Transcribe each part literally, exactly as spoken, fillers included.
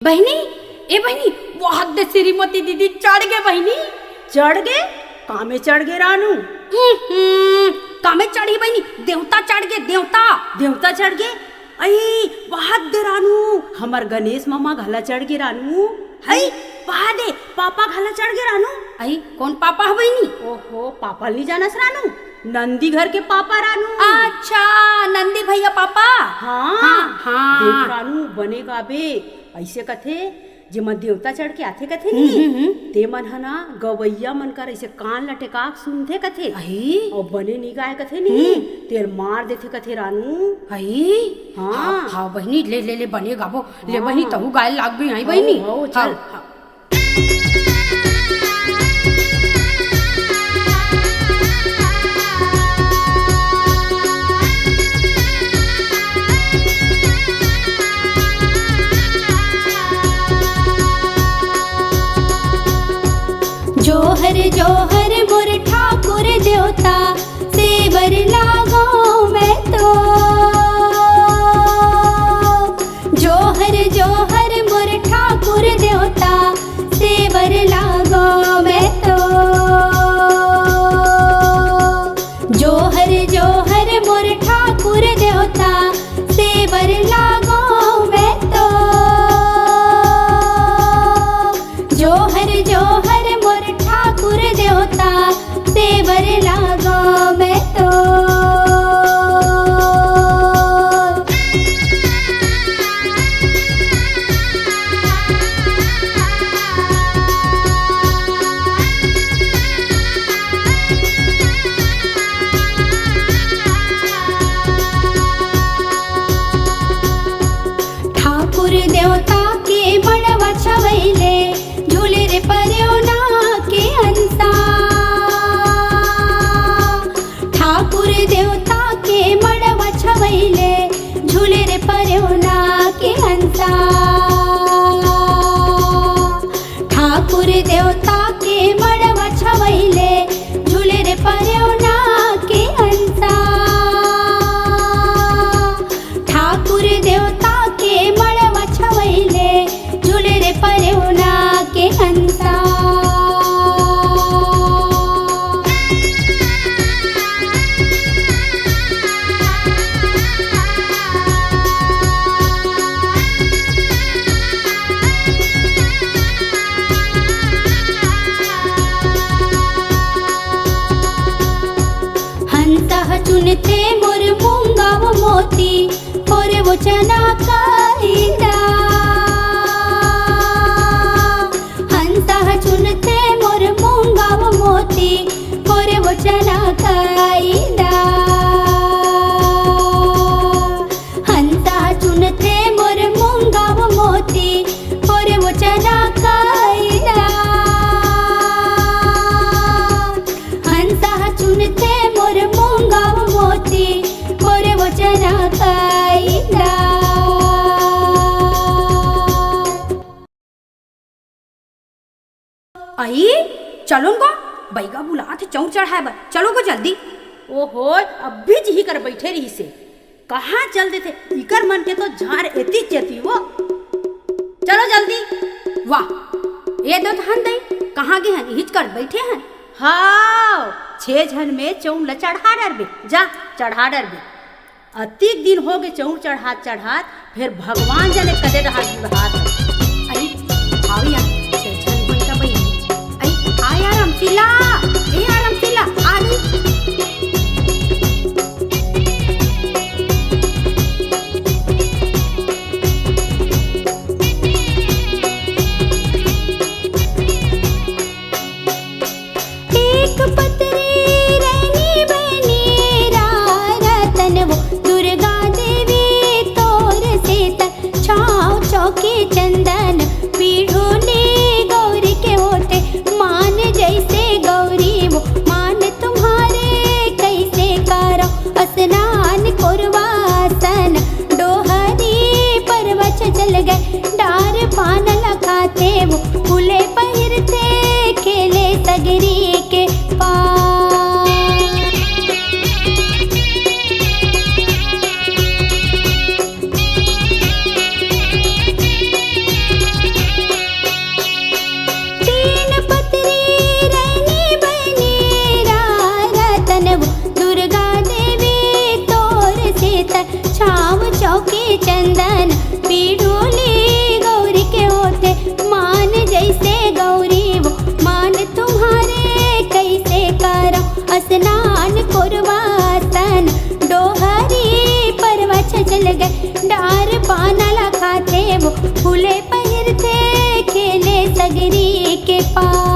बहिनी, ए बहिनी, वहां दे श्रीमती दीदी चढ़ गे बहिनी। चढ़ गे? कामे चढ़ गे रानू? हम्म, कामे चढ़ी बहिनी, देवता चढ़ गे, देवता। देवता चढ़ गे? अई, वहां दे रानू, हमर गणेश मामा घला चढ़ गे रानू। अई, वहां दे पापा घला चढ़ गे रानू। अई, कोन पापा ह बहिनी? ओहो, पापा ल नी जानस रानू? नंदी घर के पापा रानू। अच्छा, नंदी भैया पापा। हाँ, हाँ, हाँ। देख रानू, बने गाबे, अइसे कथे, जेमा देवता चढ़ के आथे कथे नी, हम्म, हम्म। ते मन ह ना गवैया मन कर अइसे कान लटका के सुनथे कथे। अही। अउ बने नी गाय कथे नी, हम्म। तेल मार देथे कथे रानू। अही। हाँ। हाँ, हाँ, बहिनी, ले, ले, ले, बने गाबो। ले, हाँ। बहिनी, तहू गाय लाग गई, आई हाँ, बहिनी। हाँ, चल। हाँ, हाँ। जोहर जोहर मोर ठाकुर देवता, सेवर लागो मैं तो। जोहर जोहर मोर ठाकुर देवता, सेवर लागो मैं तो। जोहर जोहर मोर ठाकुर देवता, सेवर लागो मैं तो। जोहर जोहर मोर ठाकुर देवता, सेवर लागो मैं तो। ठाकुर देवता के मड़वा छवैले, झूले रे परेवना के अंसा। ठाकुर देवता के मड़वा छवैले, झूले रे परेवना के अंसा। ठाकुर देवता के मड़वा छवैले, झूले रे परेवना के अंसा। ठाकुर देवता के मड़वा छवैले, झूले रे परेवना के अंसा। हंसा ह चुनथे मोर मूंगा व मोती, मोर वो चना काइदा। हंसा ह चुनथे मोर मूंगा व मोती, मोर वो चना काइदा। हंसा चुनथे मोर मूंगा व मोती, मोर वो चना काइदा। हंसा चुनथे मोर मूंगा व मोती, मोर वो चना काइदा। अई, चलो न गो, बइगा बुलात हे चौर चढ़ाए बर, चलो गो जल्दी। ओहो, अभी जिही कर बइठे रहिसे, कहाँ चल देथे? इकर मन के तो झार एती चेती वो। चलो जल्दी। वाह, ए दो तहन दई, कहाँ गे हन? इहिच कर बइठे हन। हाव, छे झन में चौर ल चढ़ा डरबे, जा, चढ़ा डरबे। अतिक दिन होगे चौर चढ़ात चढ़ात, फेर भगवान जाने कदे डहर बुढ़ात हे। अरे, आओ यार, छे झन होन का बई। अरे, आ यार, अमसिला, ए यार, अमसिला, आ रे। एक पतरी रैनी बनेरा रतन वो दुर्गा देवी तोर सेतन छाँव चौकी चंदा छाँव चौकी चंदन पीढ़ोली गौरी के होथे, मान जैसे गौरी वो मान तुम्हारे कैसे करँव। स्नान कोरवासन डोहरी परवा छचल गए, डार पाना ला खाथे वो फूले पहिरथे खेले सगरी के पार।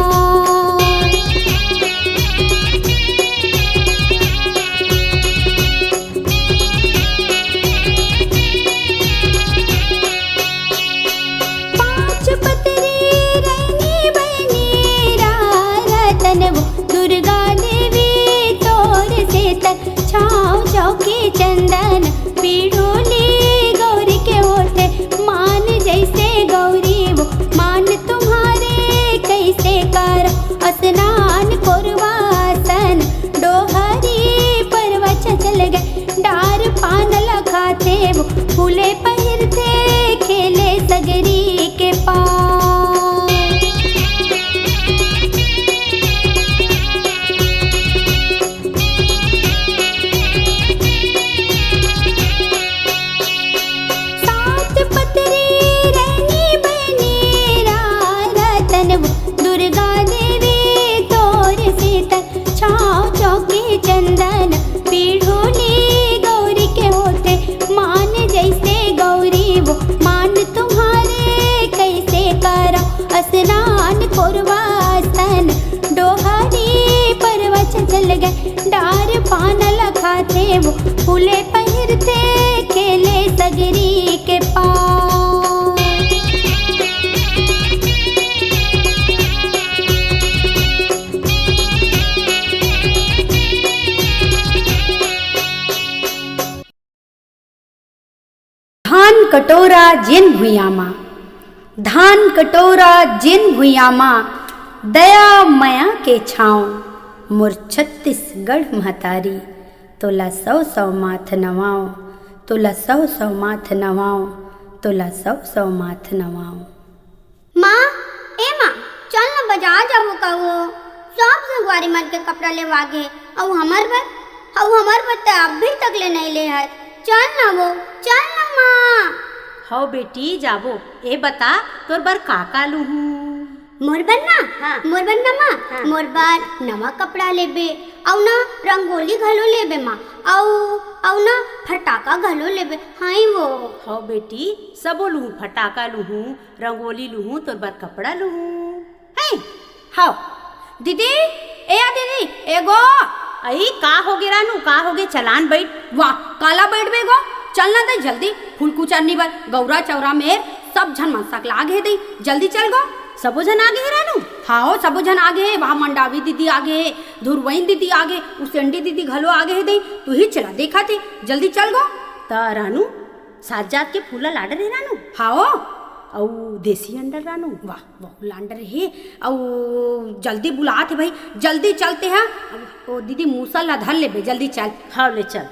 पाँच पतरी रैनी बहिनी रा रतन वो दुर्गा देवी तोर सेतन, छाँव चौकी चंदन पीढ़ोली गौरी के होथे, मान जैसे गौरी वो मान तुम्हारे कैसे करँव। स्नान कोरवासन डोहरी परवा छचल गए, डार पान ला खाथे वो फूले पहिरथे खेले सगरी के पार। सात पतरी रैनी बहिनी रा रतन वो दुर्गा देवी तोर सेतन, छाँव चौकी चंदन पीढ़ोली गौरी के होथे, मान जैसे गौरी वो मान तुम्हारे कैसे करँव। स्नान कोरवासन डोहरी परवा छचल गए, डार पाना ला खाथे वो फूले पहिरथे खेले सगरी के पार। धान कटोरा जेन भुइयाँ मा, धान कटोरा जेन भुइयाँ मा, दया मया के छाँव, मोर छत्तीसगढ़ महतारी, तोला सौ सौ माथ नवाँव, तोला सौ सौ माथ नवाँव, तोला सौ सौ माथ नवाँव। माँ, ए माँ, चल न बजार जाबो का वो। सब संगवारी मन के कपड़ा लेवा गे, अउ हमर बर, अउ हमर बर त अभी तक ले नइ ले हस। चल न वो, चल न माँ। हव बेटी, जाबो। ए बता, तोर बर का का लूहूँ? मोर बर ना, हाँ। मोर बर ना माँ, हाँ। मोर बर नवा कपड़ा लेबे, अउ ना रंगोली घलो लेबे माँ, अउ, अउ ना फटाका घलो लेबे, हाँ वो। हव बेटी, सबो लूहूँ, फटाका लूहूँ, रंगोली लूहूँ, तोर बर कपड़ा लूहूँ। हैं? हव। दीदी, ए या दीदी, एगो। अई, का होगे रानू, का होगे? चल न बइठ। वाह, काला बइठबे गो? चल न दई जल्दी, फूल कुचरनी बर, गौरा चौरा मेर सब झन मन सकला गे हे दई, जल्दी चल गो। सबो झन आगे हे रानू? हाँ हो, सबो झन आगे हे, वहाँ मंडावी दीदी आगे हे, धुरवइन दीदी आगे, उसेंडी दीदी घलो आगे हे दई, तुही चला देखा थे, जल्दी चल गो। त रानू, सात जात के फूल ला लाडर हे रानू? हाँ ओ। अउ देसी अंडा रानू? वाह, वाह, लांडर हे। अउ जल्दी बुलात हे भाई, जल्दी चलते हैं। ओ दीदी, मूसल ला धर लेबे, जल्दी चल। हाँ, ले चल।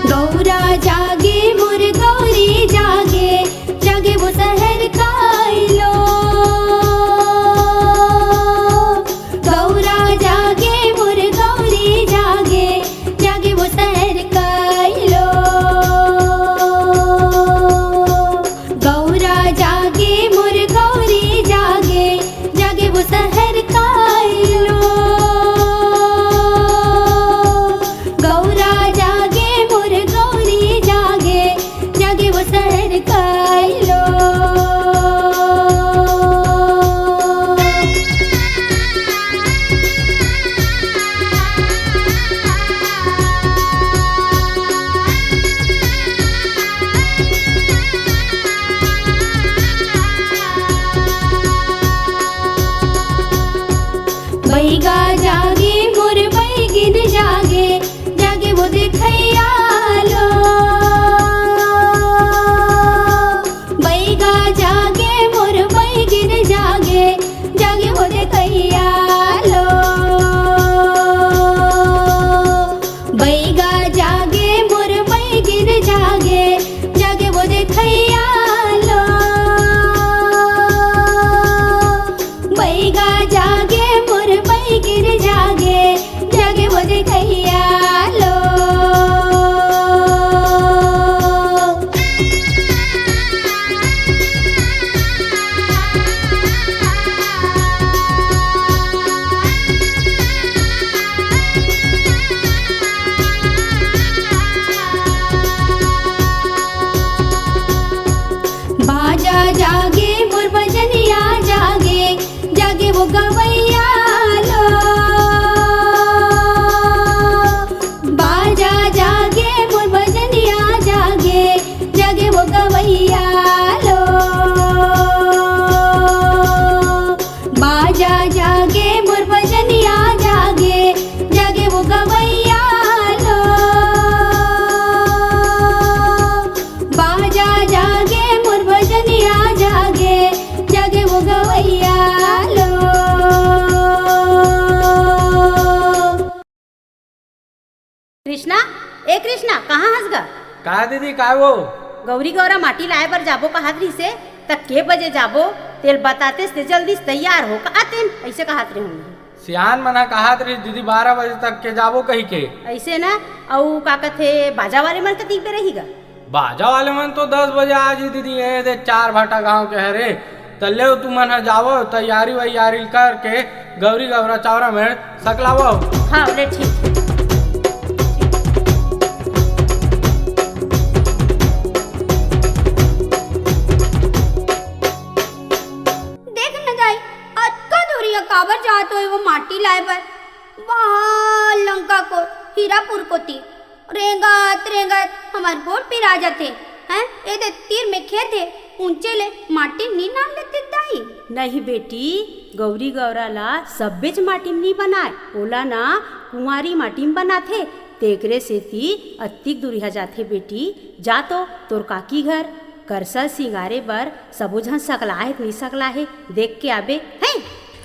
गौरा जागे मोर गौरी जागे, जागे वो सहर काइलो। गौरा जागे मोर गौरी जागे, जागे वो सहर काइलो। भैया लो। बाजा जागे मोर बजनिया जागे, जागे वो गवैया लो। बाजा जागे मोर बजनिया जागे, जागे वो गवैया लो। कृष्णा, ए कृष्णा, कहाँ हस गा? का दीदी, काय वो? गौरी गौरा माटी लाए बर जाबो कहत रहिसे, त के बजे जाबो? तेल बतातेस ते जल्दी से तैयार हो का आतेन, अइसे कहत रहे होंगे। सियान मन ह कहत रहिस दीदी, बारह बजे तक के जाबो कहिके। अइसे ना, अउ का कथे, बाजा वाले मन कतिक बेर रही गा? बाजा वाले मन तो दस बजे आ जी दीदी, ए दे चार भाटा गांव के हरे। त लेव तुमन ह जावव, तैयारी वैयारी करके गौरी गौरा चौरा में सकलावव। हाँ, ले ठीक। देख न दाई, अतका दूरिया काबर जात होय वो माटी लाए बर? वहाँ लंका को, हीरापुर कोती। रेंगत रेंगत हमर गोड़ पिरा जाथे। हैं, ए दे तीर में खेत हे, ऊंचे ले माटी नी नान लेते दाई। नहीं बेटी, गौरी गौरा ला सब्बेच माटी में नी बनाय, ओला ना कुंवारी माटी में बनाथे, तेकरे सेती अत्तिक दूरिहा जाथे बेटी। जा तो तोर काकी घर, करसा सिंगारे बर सबो झन सकलाहे, नी सकलाहे, देख के आबे, हैं?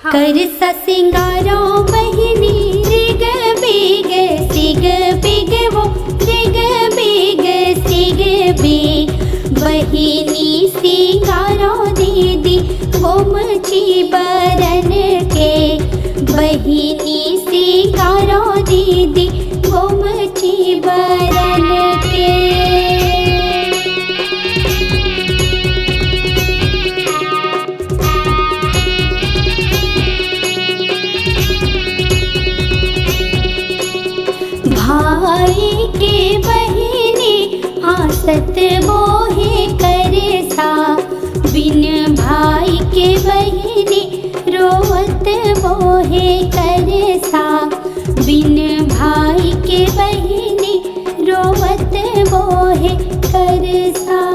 हाँ। करसा सिंगारो बहिनी, रिग बिग सिग बिग वो, रिग बिग सिग बिग। बहिनी सिंगारो दीदी, गोमची बरन के। बहिनी सिंगारो दीदी, गोमची बरन के। भाई के बहिनी हाँसत बोहे करसा, बिन भाई के बहिनी रोवत बोहे करसा, बिन भाई के बहिनी रोवत बोहे करसा।